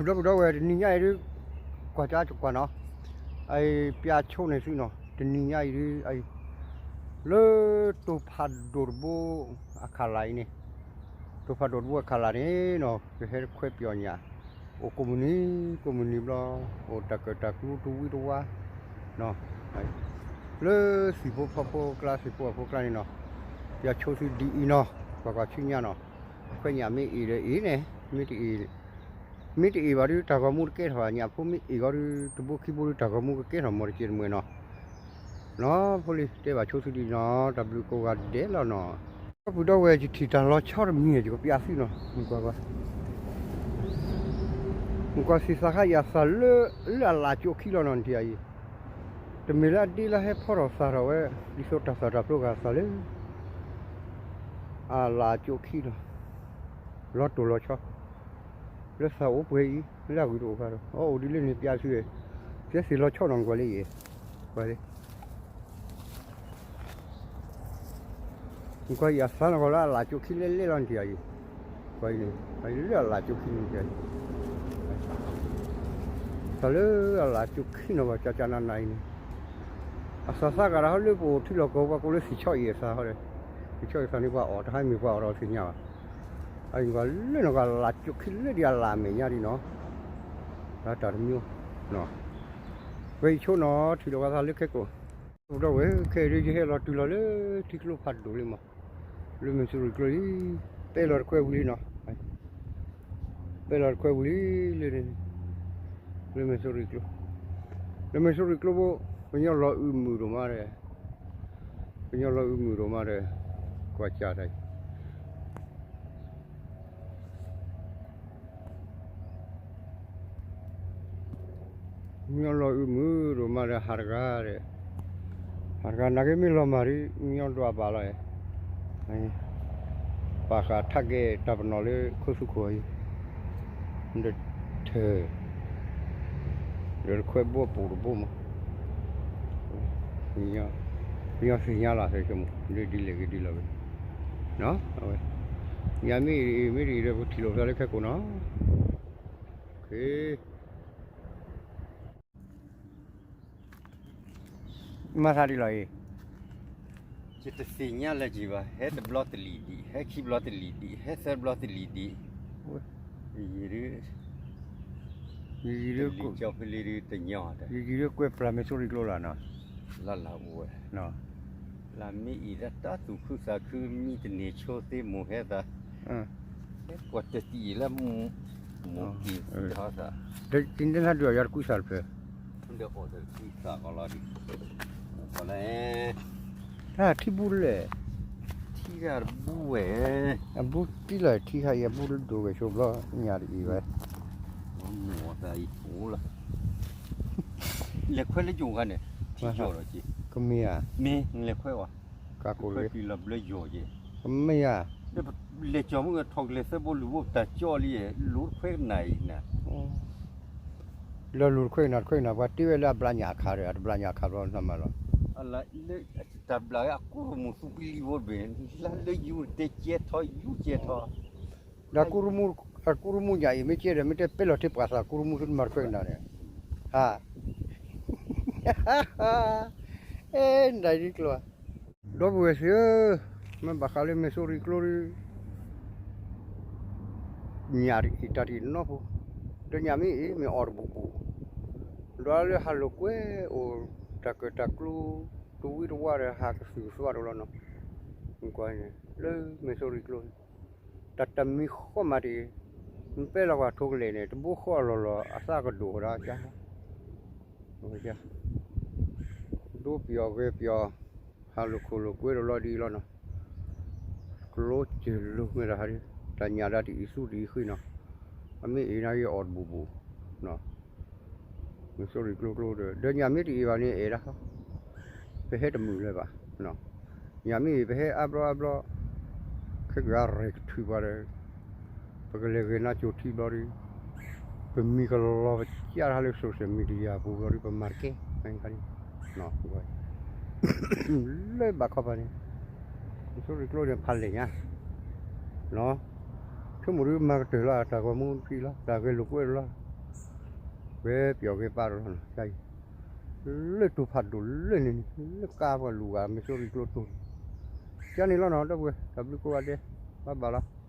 ပဒီပုၢ်ဒီဝဲၢ် တနံၤညါအံၤဒုး ကွၢ်ကၠါကွၢ်နီၤ, အအံၤ ပျးဆိန့ၢ်သုနီၤ, တနံၤညါအံၤဒုး အအံၤ လၢတိၤဖးဒိၣ်တဘိအခးလၢ်အံၤန့ၣ်, တိၤဖးဒိၣ်တဘိအခးလၢ်န့ၣ်နီၤ ကဟဲခွဲပယီၤညၣ်, အိၣ်ကိးမုၢ်နံၤ ကိးမုၢ်နံၤဘျီ, အိၣ်တၢ်ကၢၣ်တၢ်ကျူတဝံတဝါနီၤ, လၢသံၣ်ဖိဖီဖိကျါ သံၣ်ဖိအဖိကျါန့ၣ်နီၤ, ပျးဆိသုဒ်အံၤနီၤ, ကွၢ်ကွၢ်ဆူညါနီၤ, ခွဲညၣ်မ့ၢ်အ့ၣ်ဒီးအ့ၣ်န့ၣ်, မ့ၢ်တအ့ၣ် မ့ၢ်တအ့ၣ်ဘၣ်ဒုး တၢ်ဂီၤမူတကဲထီၣ်ဘၣ်, ညၣ်ဖိမ့ၢ်အ့ၣ်ဂီၤဒုး တဘိခံဘိဒုး တၢ်ဂီၤမူကကဲထီၣ်မီၤတကဲတမှဲၤနီၤ, နီၤဖိလံ တဲဘၣ်ဆိသုဒ်နီၤ, တၢ်ဘျုးကိးဂၤဒဲးလီၤနီၤ, ဒီပုၢ်ဒီဝဲၢ် ယထံၣ်တၢ်လီၤဆီတမံၤန့ၣ် ယကပျးသုနီၤ, မုၢ်ကွၢ်ကွၢ်, မုၢ်ကွၢ်သ့ၣ်သးခါယၤသးလၢ လၢအလၣ်ကၠိခံလီၤနီၤ နထံၣ်အံၤ တမ့ၢ်လၢအဒ့လၢဟဲဖီထီၣ်သၣ်ထီၣ်ဝဲ ဒ်သိးတၢ်သၣ်တၢ်ဖျိဂၤသးလၢ အလၣ်ကၠိခံလီၤ, လီၤတိၢ်လီၤဆီ, လၢသၣ်အိၣ်ပှဲၤအံၤ လၢအဂုၤတအိၣ်ဖးဒီး အအိၣ်ဒ်လဲၣ်န့ၣ် ပျးသု, ကဲသ့ၣ်လီၤဆီနီၤ ကွၢ်လၢယဲ, ကွၢ်လၢ ကွၢ်ယၤသးနီၢ်ကီၢ်လၢအလၣ်ကၠိခံလဲၣ်လဲၣ်လီၤ နထံၣ်အံၤ, ကွၢ်အံၤန့ၣ် လၢအလၣ်ကၠိခံန့ၣ် သးလၢအလၣ်ကၠိခံနီၤ ပှၤကၠၢ်ကၠၢ်နးနးအံၤန့ၣ်, အသးသးကဒီးဟီလၢပအိၣ်ထံလီၢ်ကီၢ် ပှၤကိးလၢသံၣ်ဆီအံၤအသးဟီဒီး, သံၣ်ဆီအံၤသးန့ၣ် ပှၤအီၣ်တဟါမ့ၢ်ပှၤအီၣ်ဒီးသ့ၣ်ညါဘၣ်, အအံၤကွၢ်လၢနီၢ်ကီၢ်လၣ်ကၠိခံလၢဒ်အလၣ်အမဲာ်ညါဒ်နီၤ, လၢတၢ်တမံၤ, ဝဲအံၤဆိနီၤ ထံၣ်လိာ်ကသးလၢခဲကိာ် ဒီပုၢ်ဒီဝဲၢ် ခဲအံၤဒုး ယဟဲလီၤတုၤလီၤလၢထံကျိဖးဒိၣ်လံမး, လၢမ့ၤစိရိၤကျိလံ, ပဲလီၤတခွဲဝံၤလံနီၤ, ပဲလီၤတခွဲဝံၤလံ, လၢ လၢမ့ၤစိရိၤကျိ, လၢမ့ၤစိရိၤကျိဖိ, ပညီလီၤအုးမုာ်ဒိၣ်မးဒီး, ပညီလီၤအုးမုာ်ဒိၣ်မးဒီး, ကွၢ်ကၠၢ်တၢ် ညီလီၤအုးမုာ်ဒိၣ်မးဒီး ဟးတဂၤဒီး, ဟးတဂၤနာ်က့မ့ၢ်လီၤမၢ်ဒ် ညီဒွးဘၣ်လီၤ, ပာ်ဃာ်ထးကဲတၢ်ပနီၣ်လၢခိသူခိၣ်အံၤ, ဒီးထၢၣ်, ဒီးတခွဲဘိပူၤတဘိမး, ပညီသ့ၣ်ညါလီၤ ဆိကမိၣ် ဒ်လဲၣ်ဂ့ၤဒ်လဲၣ်ဂ့ၤ, အဝဲ, ညၣ်မ့ၢ်အံၤ မ့ၢ်တအံၤဒီး ပထံၣ်လိာ်ပသးလၢခဲကိာ်နီၤ, မၤသးဒ်လဲၣ်အံၤ, ယတသ့ၣ်ညါလၢၤဘၣ်, ဟဲတဘျီတလံၣ်ဒံး, ဟဲခံဘျီတလံၣ်ဒံး, ဟဲသၢဘျီတလံၣ်ဒံး, ယံၤဒုး, ယံၤဒုး, ကၠီဖဲလံဒုးတညီ, ယံၤဒုးကွဲပျၢ်မ့ၤစိရိၤကျိလီၤနီၤ, လၢလၢအိၣ်ဝဲ, လၢမ့ၢ်အံၤလၢတၢ်သူၣ်ခုသးခု မံတန့ၢ်ဆိသ့မိၢ်ဟဲသး, ဟဲကွၢ်တတံၢ်လၢ မိၢ်က့ၤသံဟီသး, ဒ်န့ၣ်လၢဒုးအီၤယၤတကွံသးတဖျၢၣ်, ဒီးအီၣ်ဒီးကွံသးကီးလီၤဒံး, ကီးလၢ, တၢ်ထံဘူလၢ, ထံဂၤတဘူဝဲ, အဘူတံၢ်လၢထံခါအံၤ အဘူဒိၣ်ဝဲဆိဘျီ ညၣ်တအံၤဝဲ, မိၢ်သးအံၤအိၣ်လီၤ, လဲၤခွဲလၢယိၤခါန့ၣ်, ထံယိၤဒီးက့, ကမ့ၢ်ဧါ, မ့ၢ်လဲၤခွဲဝဲ, ကးကိၣ်လၢ, ခွဲပံၤလီၤဘျၢယိၤက့, ကမ့ၢ်ဧါ, လဲၤကၠီၤမုၢ်ထီၣ်ကလဲၤသၢဘိလူၤဘိပတၢ်ကၠီလံ, လိၤတခွဲကနၣ်အံၤနၤ လၢလူၤတခွဲကနၣ်တခွဲကနၣ် ပှၤတ့ဝဲလၢအဘျးညၣ်အခါဒီး အတဘျးညၣ်အခါဘျီနမၤလီၤ, လၢတၢ်ဘျးဝဲအကူၣ်ရမူၣ်သူပလံၤဘိတဘ့ၣ်, လၢလၢယူၤတဲကဲထီၣ် ယူၤကဲထီၣ်, ဒီးကူၣ်ရမူၣ်ညၣ်အံၤ မ့ၢ်ကဲဒီး မ့ၢ်တဲပဲလီၤထံပှၤသးကူၣ်ရမူၣ်သုတမၤတခွဲကနၣ်န့ၣ်, ဟါ, အဲ နဒၣ်ဒ်ကျိၤ ဒီပုၢ်ဝဲၢ်သ့ၣ်ဧၢ, မ့ၢ်ဘၣ်ဃးလၢမ့ၤစိရိၤကျိဒီး ညၣ်တအံၤတၢ်တအံၤနီၢ်ဖိ, ဒီးညၣ်မ့ၢ်အံၤ မ့ၢ်အီၣ်တဘူၣ်ဘူၣ်, ဒီးလၢဟးလိာ်ကွဲအိၣ်တၢ်ကၢၣ်တၢ်ကျူ တဝံတဝါဒီးဟးကသုၣ်ကသွါတအိၣ်လီၤနီၤ, ကွၢ်န့ၣ် လၢမ့ၤစိရိၤကျိန့ၣ် တၢ်တမံၤဃီမးတအံၤ, မ့ၢ်ပဲလီၤကွၢ်ထိးကလဲာ်န့ၣ် တဘိဃီအလီၢ်လီၤ အသးကဒိၣ်ဝဲဒၣ်ကါ ဒိပယီၤဂဲၤပယီၤ, ဟးလိာ်ခိၣ်လိာ်ကွဲတလီၤဒ်အံၤလီၤနီၤ, ကျိစၢၤလိၤမ့ၢ်တဟးဒ်, တၢ်ညၣ်ဒၣ်တအံၤသူတအံၤဃံနီၤ, အမ့ၢ်အ့ၣ်နာ်က့အီၣ်တဘူၣ်ဘူၣ်, မ့ၤစိရိၤကျိကျိဒီး ဒီးညၣ်မ့ၢ်တအံၤဘၣ်န့ၣ်အဲၣ်ဒၣ်, ပဟဲတမုာ်လၢၤဘၣ်, ညၣ်မ့ၢ်အံၤ ပဟဲအါဘျီအါဘျီ, ခဲကဂၤရဲၣ်ကထုးပှၤဒီး ပကလဲၤဂဲၤနါစိၤထံဘျီဒီး, ပမံၤကလီၤပကၢ်တၢ်လၢ social media ပူၤဘျီဒီး ပမၤတကဲ, လၢဘၣ်ခီပၤန့ၣ်, မ့ၤစိရိၤကျိန့ၣ်ဖးလဲၢ်ညါ, ဆိကမိၣ်ဒုးမၤကတၢၢ်လီၤ တၢ်ဂီၤမူဖံးလီၤ တၢ်ဂဲၤလိာ်ကွဲလီၤ ဝဲပယီၤဂ့ၢ်ပာ်တလီၤနီၤ ကါအံၤ လၢတိၤဖးဒိၣ်လၢန့ၣ်န့ၣ် လၢကါပှၤလူၤဂၤမ့ၢ်ဆိရံကျိတိၤန့ၣ် ကန့ၣ်လီၤနီၤ ဒီပုၢ်ဝဲၢ် တၢ်ဘျုးကိးဂၤဒဲး ဘၣ်ဘၣ်လီၤ.